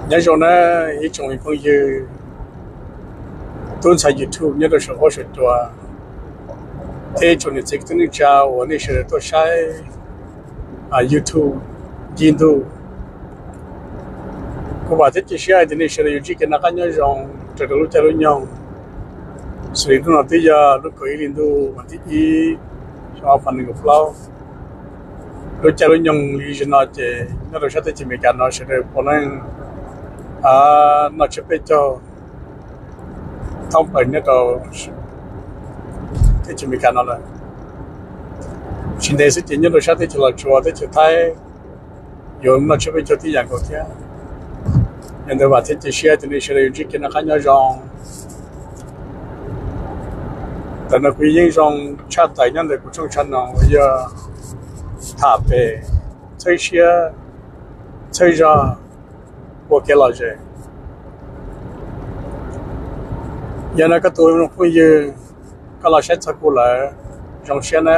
Nyob zoo na ib tsoom phooj ywg tub ntxhais YouTube nyob rau saum huab saum cua, thiab ib tsoom niam txiv kwv tij neej tsa uas nej sawv daws tuaj saib YouTube ncig ntuj. Kuv vam thiab cia siab hais tias nej sawv daws yuav ntsib kev noj qab nyob zoo raws rau lub caij lub nyoog, xws li hnub no twb yog lub kaum ib hli ntuj vas thib ib, xyoo ob phav nees nkaum plaub. Lub caij lub nyoog li zaum no ces nyob rau sab teb chaws Amelikas no sawv daws puav leej noj tsiab peb caug thoob plaws nyob rau teb chaws Amelikas no lawm. Tsis ntev xwb ces nyob rau sab teb chaws Los Tsuas, teb chaws Thaib yuav noj tsiab peb caug tib yam nkaus thiab. Yog ntawd vam thiab cia siab tias nej sawv daws yuav ntsib kev noj qab nyob zoo. Ntawm no kuv yeej zoo tshaj tawm nyob ntawm kuv tshooj channel uas yog tham pem txhawb siab txhawb zog ua kev lom zem. Yog no koj tus phooj ywg, koj los saib txog kuv lawm, zoo siab na.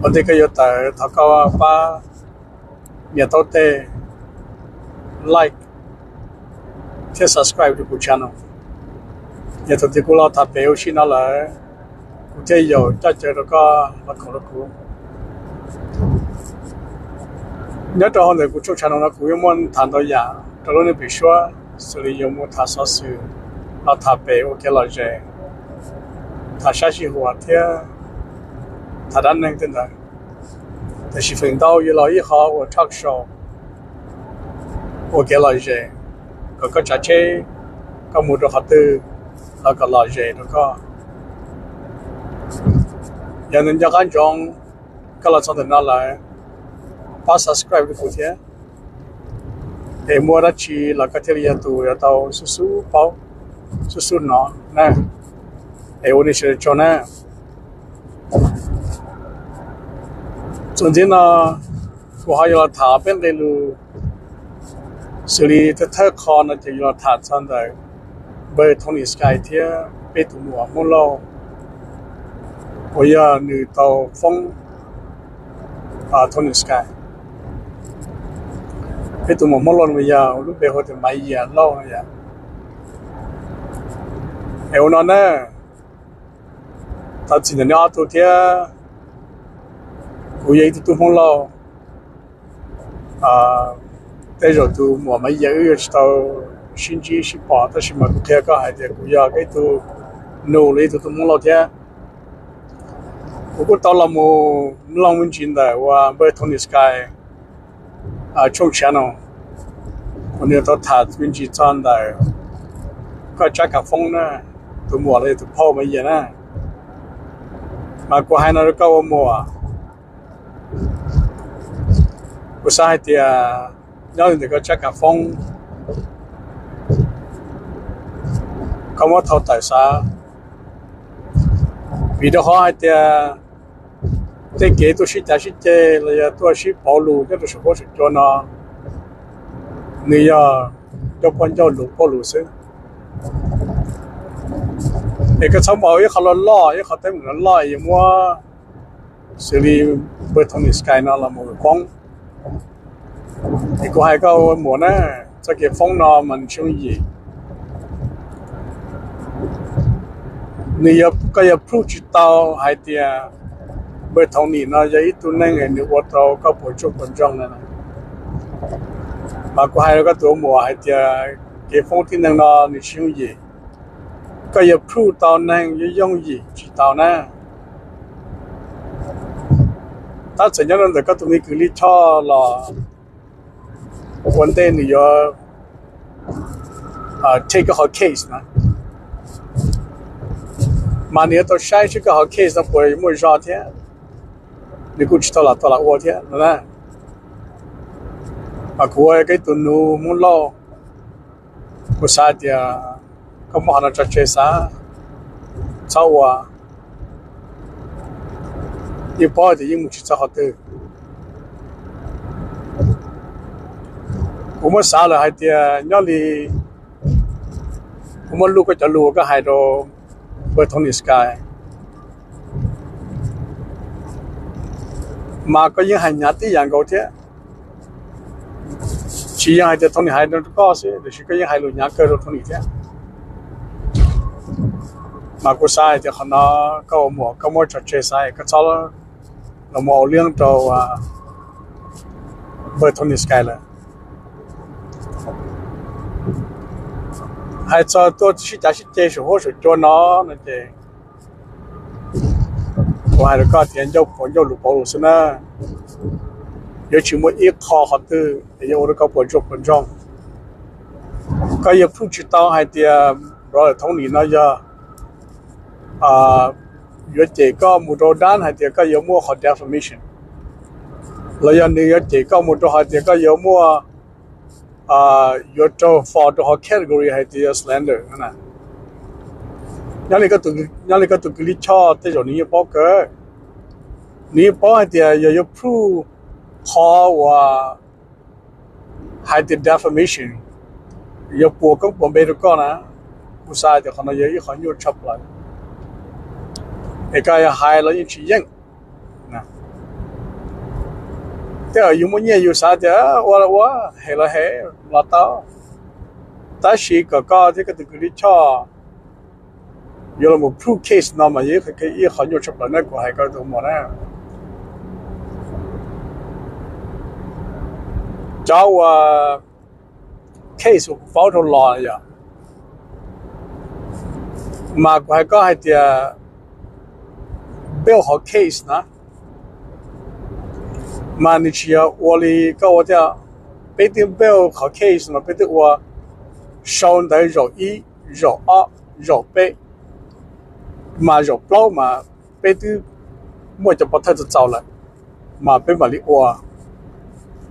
Ua ntej koj yuav tawm thov koj pab nias taub tej like thiab subscribe rau kuv channel. Yog thaum twg kuv los tham pem ua si no lawm, kuv thiaj yaum coj caw rau koj los koom rau kuv. Nyob rau hauv ntawm kuv tshooj channel no kuv yuav muaj tham ntau yam rau lub neej pem suab, xws li yuav mus tham xov xwm, los tham pem ua kev lom zem, tham sab sij huam thiab tham dab neeg tej ntawd. Tab sis feem ntau yuav los ib qho ua talk show ua kev lom zem, kom koj tsav tsheb koj mus rau qhov twg los kom lom zem rau koj. Yog nco qab ntsoov koj los txog ntawm no lawm, pab subscribe rau kuv thiab, es muaj dab tsi los koj thiaj li yog tus yuav tau xub xub paub, xub xub hnov na. Es ua nej sawv daws tsaug na. Txuas ntxiv no kuv ho yuav los tham peb nqe lus, xws li thawj thawj qho no ces yuav los tham txog ntawm npawg Tony Sky thiab peb tus muam Hmoob Lauj uas yog nws tau foob Tony Sky. Peb tus muam Hmoob Lauj no yog lub npe hu tias Maiv Yias Lauj no yom. Es ua no na, thov txim ntawm nej ob tug thiab, kuv yog ib tug tub Hmoob Lauj. Tej zaum tus muam Maiv Yias wb yuav tsis tau sib ntsib sib pom, tab sis mas kuv qhia koj hais tias kuv yog ib tug nus los ib tug tub Hmoob Lauj thiab. Kuv kuj tau los mus mloog me ntsis ntawm uas npawg Tony Sky tshooj channel uas nws tau tham me ntsis txog ntawm koj tsab kam foob na, tus muam los yog tus phauj Maiv Yias na. Mas kuv hais no rau koj ua muam, kuv xav hais tias nyob li ntawm koj tsab kam foob, koj muab thau tawm xav, vim rau qhov hais tias tej kev tuaj sib cav sib ceg los yog tuaj sib pauv lus nyob rau saum huab saum cua no, nws yog ncauj poj ncauj lus poj lus xwb. Es koj txhob mus ua ib qho loj loj, ib qho teeb meem loj loj es yuav muab xws li npawg Tony Sky no los mus foob. Es kuv hais koj ua muam na, txoj kev foob no mas nws tsis yooj yim. Nws, koj yuav prove tsis tau hais tias npawg Tony no yog ib tug neeg nws ua rau koj puas tsuaj puas ntsoog na. Mas kuv hais rau koj tus ua muam hais tias kev foob tib neeg no nws tsis yooj yim. Koj yuav prove tau neeg yooj yooj yim tsis tau na. Tab txawm nyob rau ntawm koj tus me kwv Lij Choj los ua ntej nws yuav take koj qhov case na, mas nws yuav tau saib seb koj qhov case no puas muaj zog thiab, nws kuj tsis tau lam tau lam ua thiab no na. Mas kuv ua koj ib tug nus Hmoob Lauj, kuv xav tias koj muab qhov no tso tseg xav, txhob ua, yeej paub tias yeej mus tsis txog qhov twg. Kuv muab xav lawm hais tias nyob li kuv muab luj koj cov lus uas koj hais rau npawg Tony Sky, mas koj yeej hais hnyav tib yam nkaus thiab. Tsis yog hais tias Thoob Nim hais no rau koj xwb, tiam sis koj yeej hais lus hnyav kawg rau Thoob Nim thiab. Mas kuv xav hais tias qhov no koj ua muam koj muab tso tseg xav, koj txhob los mus ua liab rau npawg Thoob Nim Sky lawm. Hais txog tuaj sib cav sib ceg saum huab saum cua no no ces kuv hais rau koj tias ncauj puav ncauj lus pauv lus xwb na. Yuav tsis muaj ib qho qhov twg es yuav ua rau koj puas ntsoog puas ntsoog. Koj yuav prove tsis tau hais tias brother Thoob Nim no yog yuav cem koj mus rau dab hais tias koj yuav muaj qhov defamation, los yog nws yuav cem koj mus rau hais tias koj yuav muaj, yuav raug fo rau qhov category hais tias slander. Nyob li koj tus kwv Lij Choj tej zaum nws yeej paub kawg, nws yeej paub hais tias yog yuav prove qhov uas hais tias defamation, yuav puas koob puas npe rau koj na, kuv xav tias qhov no yog ib qho nyuaj tshaj plaws, es koj yuav hais los yeej tsis yeej. Tej zaum yus muaj nyiaj yus xav tias ua los ua, hem los hem los tau, tab sis kom koj thiab koj tus kwv Lij Choj yuav los prove case no mas yog ib qho nyuaj tshaj plaws na, kuv hais koj tus muam na. Cov uas case uas kuv paub dhau los yom, mas kuv hais koj hais tias build qhov case na, mas nws tsis yog ua li koj ua thiab. Peb twb build qhov case mas peb twb ua sau ntawv zaum ib, zaum ob, zaum peb, mas zaum plaub mas peb twb muaj cov pov thawj txaus txaus lawm, mas peb mam li ua.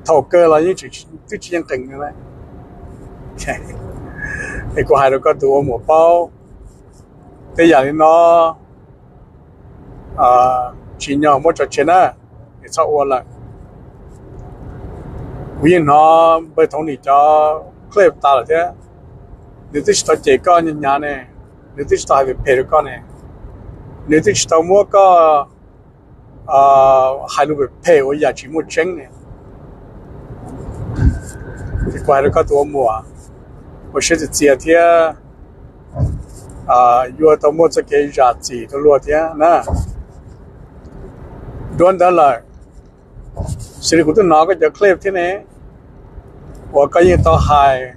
Thaum kawg los yeej twb tsis yeej qees. Es kuv hais rau koj tus ua muam paub, tej yam li no tsis nyog muab tso tseg na, es txhob ua lawm. Kuv yeej hnov npawg Thoob Nim cov clip tas lawm thiab, nws twb tsis tau cem koj hnyav ne, nws twb tsis tau hais phem phem rau koj ne, nws twb tsis tau muab koj hais lus phem phem ua yam tsis muaj tseeb ne. Es kuv hais rau koj tus ua muam, ua siab txias txias thiab yuav tau muaj txoj kev zam txim rau luag thiab na. Dua ntawd lawm, xws li kuv twb hnov koj cov clip thiab ne, uas koj yeej tau hais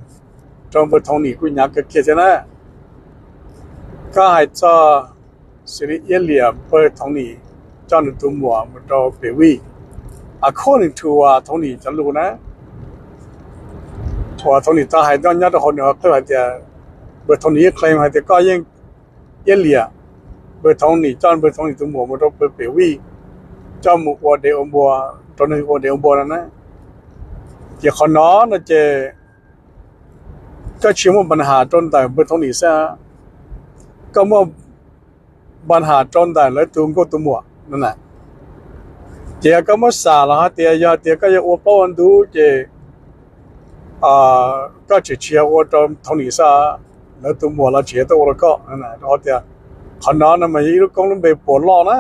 rau npawg Thoob Nim kuj hnyav kawg kiag thiab na. Koj hais txog xws li iab liam npawg Thoob Nim coj nws tus muam mus rau pem vij, according to uas Thoob Nim cov lus na, uas Thoob Nim tau hais nyob rau hauv nws qhov clip hais tias, npawg Thoob Nim yeej claim hais tias koj yeej iab liam npawg Thoob Nim coj npawg Thoob Nim tus muam mus rau pem vij, coj mus ua dev ua npua, rau neeg ua dev ua npua no na. Ces qhov no no ces koj tsis muaj npa has rau ntawm npawg Thoob Nim xwb, koj muaj npa has rau ntawm lawv tus nkauj tus muam no na. Ces yog koj muab xam los hais tias yog tias koj yuav ua plaub ua ntug ces koj tseem tsis yog ua rau Thoob Nim xwb, lawv tus muam los tseem yog tuaj ua rau koj. Rau qhov tias qhov no no mas yog ib lub koob lub npe puas loj na.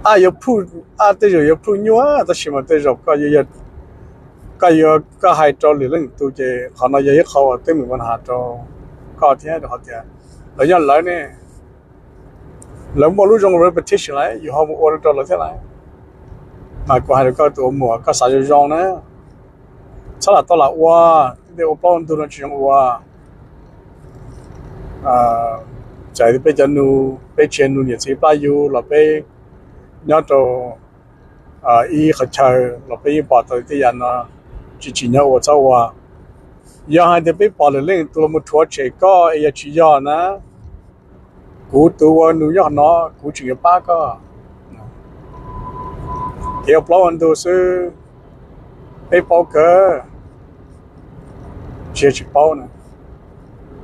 Ab yuav prove, ab tej zaum yuav prove nyuaj tab sis mas tej zaum koj yuav, koj yuav, koj hais rau lwm leej tus ces qhov no yog ib qho uas teeb meem npa has rau koj thiab, rau qhov tias lawv nyob lawv ne, lawv muaj lub zoo repetition lawm yus ho mus ua rau lawv thiab lawm. Mas kuv hais rau koj tus ua muam koj xav zoo zoo na, txhob lam tau lam ua, tej ua plaub ua ntug no tsis zoo ua. Txawm peb cov nus, peb tsis yog nus niam txiv plab yug los peb nyob rau ib qhov chaw los peb yeej pom tau tej yam no, tsis tsim nyog ua txhob ua. Yog hais tias peb pom lwm leej tus los mus rhuav tshem koj es yog tsis yog na, kuv tus ua nus nyob qhov no kuv tseem yuav pab koj. Kev ua plaub ua ntug xwb, peb paub kawg, tsis yog tsis paub na.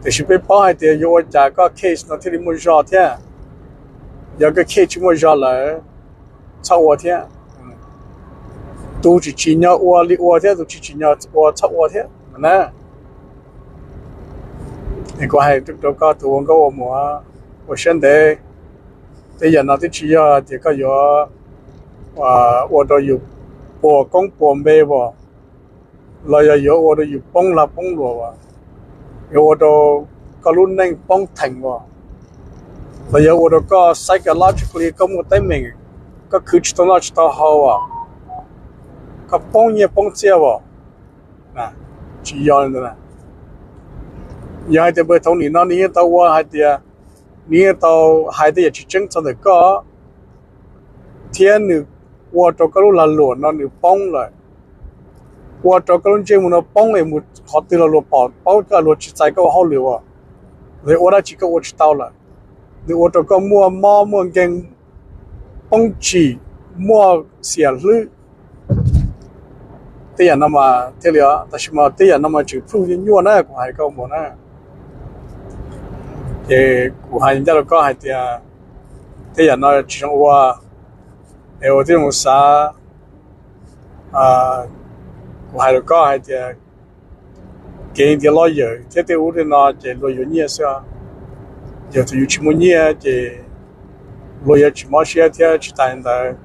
Tiam sis peb paub hais tias yuav ua cas koj case no thiaj li muaj zog thiab. Yog koj case tsis muaj zog lawm, txhob ua thiab. Tus tsis tsim nyog ua li ua thiab, tus tsis tsim nyog ua txhob ua thiab na. Es kuv hais rau koj tus ua nkauj ua muam, ua siab ntev, tej yam no twb tsis yog tias koj yuav ua rau yus puas koob puas npe as. los yog yuav ua rau yus poob lag poob luam as, yuav ua rau koj lub neej poob theem as, los yog ua rau koj psychologically koj muaj teeb meem, koj khwv tsis tau noj tsis tau haus as, koj poob nyiaj poob txiaj as. Tsis yog li ntawd. Yog hais tias npawg Thoob Nim no nws yeej tau ua hais tias, nws yeej tau hais tej yam tsis tseeb txog ntawm koj, thiab nws ua rau koj lub lag luam no nws poob lawm, ua rau koj lub ntsej muag no poob es mus qhov twg los luag pom paub, koj luag tsis txais koj ua hauj lwm as, los ua dab tsi koj ua tsis tau lawm, nws ua rau koj muaj mob muaj nkeeg, poob tsim, muaj xiam hlwb. Tej yam no mas thiaj li, tab sis mas tej yam no mas tseem proof nyuaj na, kuv hais koj mus na. Ces kuv hais ncaj rau koj hais tias tej yam no tsis zoo ua, es ua tib zoo xav. Kuv hais rau koj hais tias kev tias lawyer thiab tej ub tej no ces luag yuav nyiaj xwb. Yog tus yus tsis muaj nyiaj ces luag yuav tsis mob siab thiab. Tsis tas li ntawd,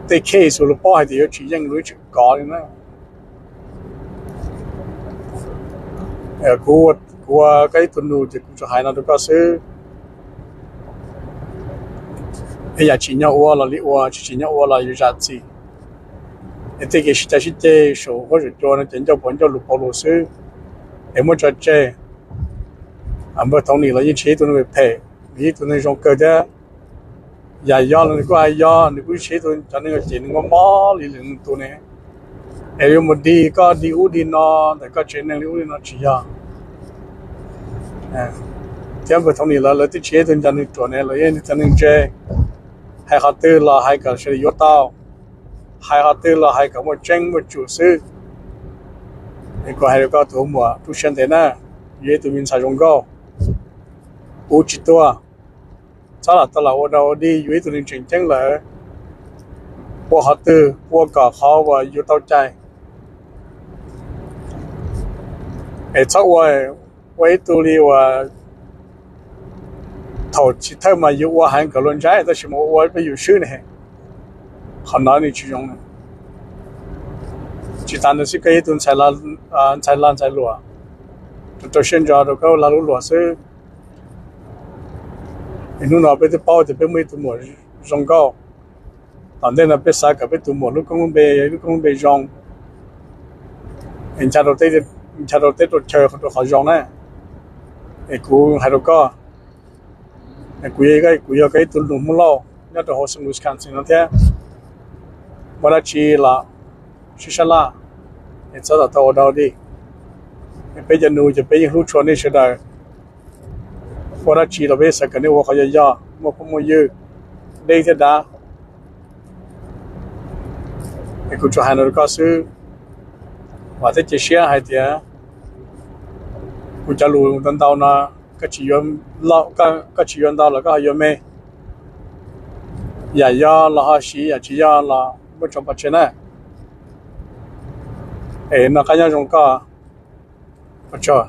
tej case uas luag paub hais tias yuav tsis yeej luag tsis kov li na. Kuv, kuv ua koj ib tug nus ces kuv tsuas hais no rau koj xwb. Es yam tsim nyog ua los li ua, tsis tsim nyog ua los yuav zam txim. Es tej kev sib cav sib ceg saum huab saum cua no ces ncauj pauv ncauj lus pauv lus xwb, es muab tso tseg. Npawg Thoob Nim los yeej tsis yog ib tug neeg phem, nws yog ib tug neeg zoo kawg thiab. Yam yog los nws kuj hais yog, nws kuj tsis yog ib tug cov neeg ces nws mob mob li lwm tus ne, es yuav mus dig koj dig ub dig no ntawm koj tsev neeg li ub li no tsis yog. Thiab npawg Thoob Nim lawv, lawv twb tsis yog ib tug cov neeg ruam ne, lawv yog ib tug cov neeg ntse. Hais qhov twg los hais kom sawv daws yuav tau, hais qhov twg los hais kom muaj tseeb muaj tsum xwb. Es kuv hais rau koj tus muam, tu siab ntev na, yus yog ib tug me ntxhais zoo nkauj, ua tsis tuag, txhob lam tau lam ua dog ua dig, yus yog ib tug neeg tseem ceeb lawm, ua qhov twg ua kom qhov uas yus tau cai. Es txhob ua, ua ib tug li uas thaum chiv thawj mas yus ua heev kom luag ntshai tab sis mas ua ua peb yus swb ne, qhov no nws tsis zoo. Tsis tas ntawd xwb, koj yog ib tug ntxhais lag ntxhais luam, rau rau siab ntso rau koj lag lub luam xwb. Es hnub no peb twb paub tias peb muaj ib tug muam zoo nkauj. Tom ntej no peb xav kom peb tus muam lub koob lub npe, lub koob lub npe zoo, ncha rau teb rau chaw rau qhov zoo na. Es kuv hais rau koj, kuv, kuv yog koj ib tug nus Hmoob Lauj nyob rau hauv xeev Wisconsin no thiab. Muaj dab tsi los sib sab laj, es txhob tau ua dog dig. Peb cov nus ces peb yeej hlub tshua nej sawv daws. Ua dab tsi los peb xav kom nej ua qhov yog yog, muaj phooj muaj ywg, deb thiab dav. Es kuv tsuas hais no rau koj xwb, vam thiab cia siab hais tias kuv cov lus ntau ntau no, koj tsis yuav ntau los koj ho yuav me. Yam yog los ho siv, yam tsis yog los muab tso pov tseg na. Es noj qab nyob zoo koj, ua tsaug.